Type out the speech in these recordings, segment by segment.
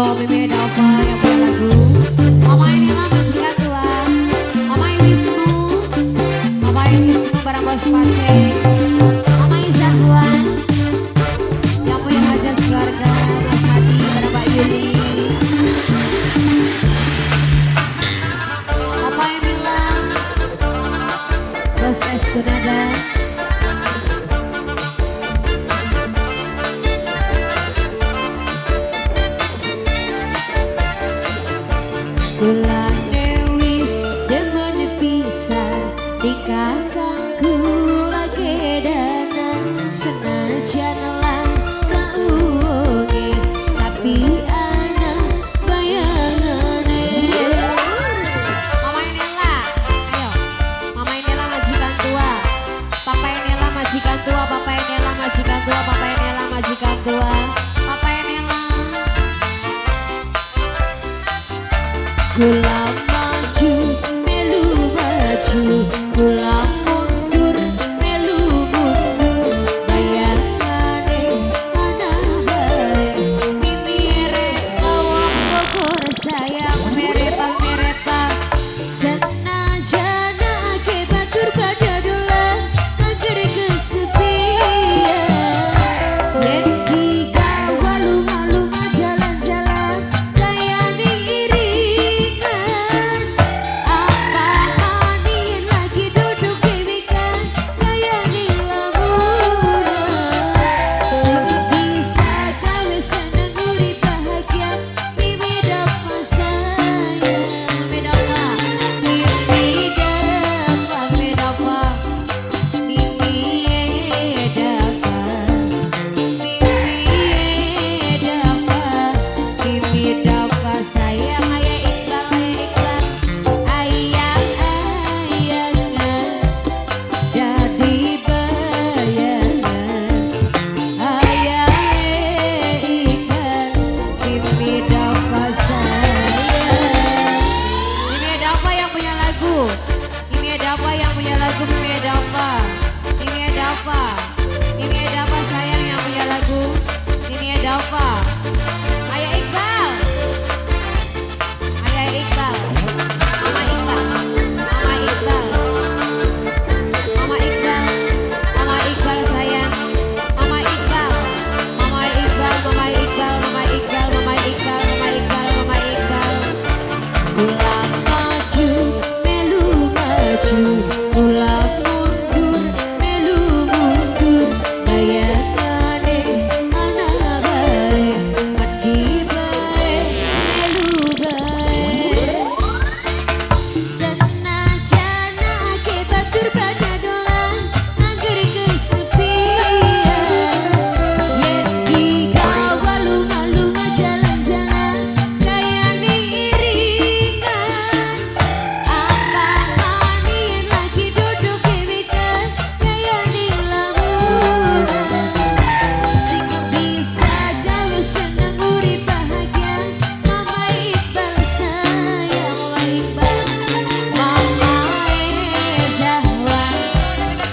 Monggo Mimi Dava yang punya lagu. Mama Inila majikan tua, Mama Wisnu, Mama Wisnu bareng Bos Pace, Mama Izahwan yang punya hajat keluarga, Mas Hadi bareng Mbak Yuli, Papa Emila, Bos S Gunaga. Kulane wis demen pisan tingkah kangku lagi dana senajan lang kauwunge tapi ana bayangane. Mama Inela, ayo. Mama Inela majikan tua, Papa Inela majikan tua, Papa Inela majikan tua, Papa Inela majikan tua, Papa Inela. Kula maju melu maju, kula mundur melu mundur, bayangane ana bae mimire wong Bogor sayang merepa merepa senajan ake batur pada dolan agar kesepian yen digawa malu jalan-jalan kaya iringan apa manin lagi duduk dewekan kaya lamunan sing bisa gawe seneng urip bahagia Mimi Dava sayang Mimi Dava Mimi Dava Mimi Dava Mimi Dava Mimi Dava Mimi Dava sayang ayah Iqbal ayah Iqbal ayah ayah jadi bayangan ayah Iqbal Mimi Dava sayang. Mimi Dava yang punya lagu, Mimi Dava yang punya lagu, Mimi Dava, Mimi Dava, Mimi Dava sayang yang punya lagu, Mimi Dava, Ayah Iqbal, Ayah Iqbal, Mama Iqbal, Mama Iqbal, Mama Iqbal, Mama Iqbal sayang, Mama Iqbal, Mama Iqbal, Mama Iqbal, Mama Iqbal, Mama Iqbal, Mama Iqbal, Mama Iqbal. Kula maju melu maju, kula mundur melu mundur, bayangane ana bae wedi bae melu bae senajan ake batur pada dolan angger kesepian yen digawa malu jalan-jalan kaya iringan apa manin lagi duduk dewekan kaya lamunan sing bisa gawe seneng urip bahagia Mama Iqbal sayang Mama Iqbal Mama Zahwan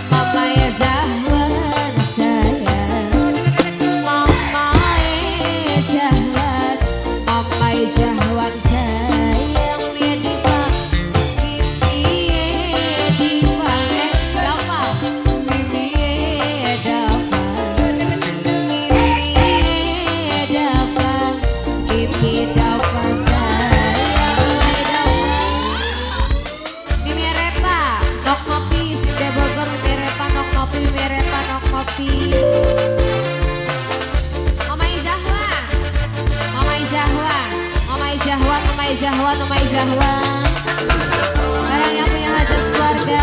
Mama Zahwan sayang Mama Jahwan Mama Jahwan sayang Mimi Diva Mimi Diva Dava Mimi Dava Mimi Dava Mimi Dava sayang Mama Dava Mimi Repa nok ngopi Sinde Bogor Mimi Repa nok ngopi Mimi Repa nok ngopi Mama Izahwan Mama Izahwan Mama Izahwan Mama Izahwan Mama Izahwan barang yang punya hajat keluarga.